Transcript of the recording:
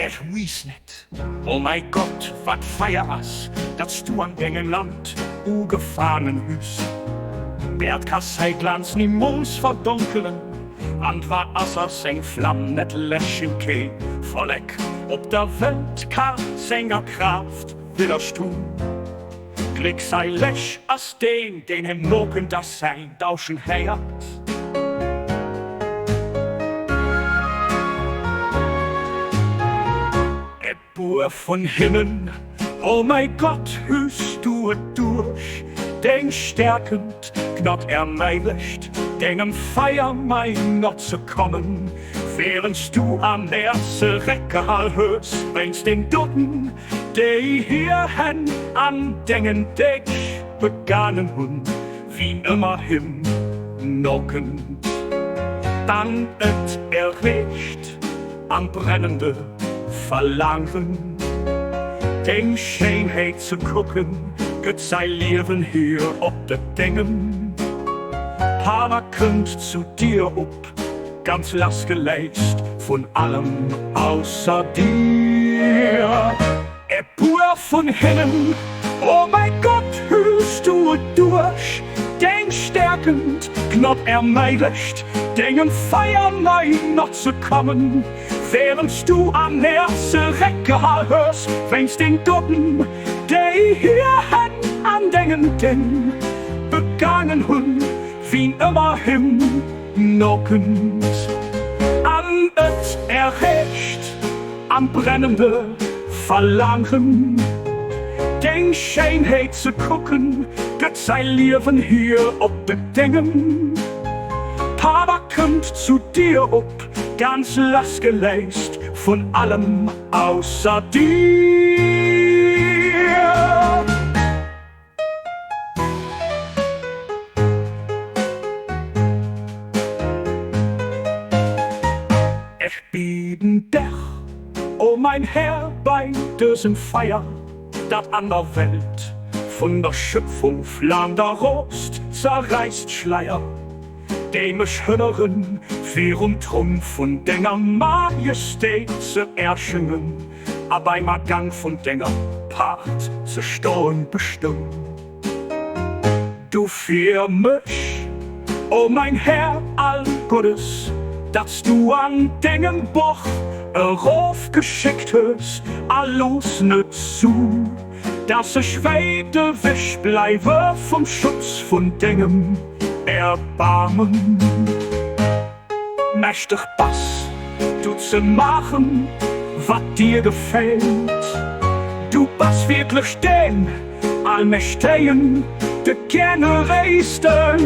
Ech weess net, o mäi Gott, wat Feier ass, dat s du an dengem Land ugefaangen hues. D'Äerd ka säi Glanz nimools verdonkelen, an d'Waasser seng Flam net läschen. Kee Vollek op der Welt ka senger Kraaft widderstoen. Gléckséileg ass deen, deen him nokënnt a säin Dauschen héiert. E puer vun hinnen, O mäi Gott, hues du et duerch deng stäerkend Gnad erméiglecht, dengem Feier mei no ze kommen, wärend s du am Äerd zeréckgehal hues wéinst den Doten, Déi hir Hänn an dengen Deeg begaangen hunn, wien ëmmer him nokënnt, dann et erreecht am brennende Verlaangen, deng Schéinheet ze kucken, gëtt säi Liewen hier op de dengem Pader kënnt zu dir op. Ganz lassgeléist vun allem ausser dir. E puer vun hinnen, O mäi Gott, hues du et duerch deng stäerkend Gnod erméiglecht, dengem Feier nei no ze kommen, wärend s du am Häerze réckgehal hues wéinst den Doten, déi hir Hänn an dengen Déng begaangen hunn, wien ëmmer him Nokënnt an et erreecht am brennende Verlaangen, deng Schéinheet ze kucken, gëtt säi Liewen hier op de dengem Paba kënnt zu dir op, ganz lassgeléist vun allem ausser dir. Ech bieden dech, o mein Här, bei dësem Feier, dat an der Welt vun der Schöpfung flamt a rost, zerräisst d'Schleier, déi mech hënneren, virum Troun vun denger Majestät ze erschengen a beim Agank vun denger Paart ze stoen. Bestëmm du fir mech, o mein Här Allgottes, datt s du an dengem Boch erofgeschéckt hues, a looss net zu, datt ech wäit ewech bleiwe vum Schutz vun dengem Erbaarmen. Mächteg bass du ze maachen wat dir gefält, du bass wierklech deen Allmächtegen, de Generéisten.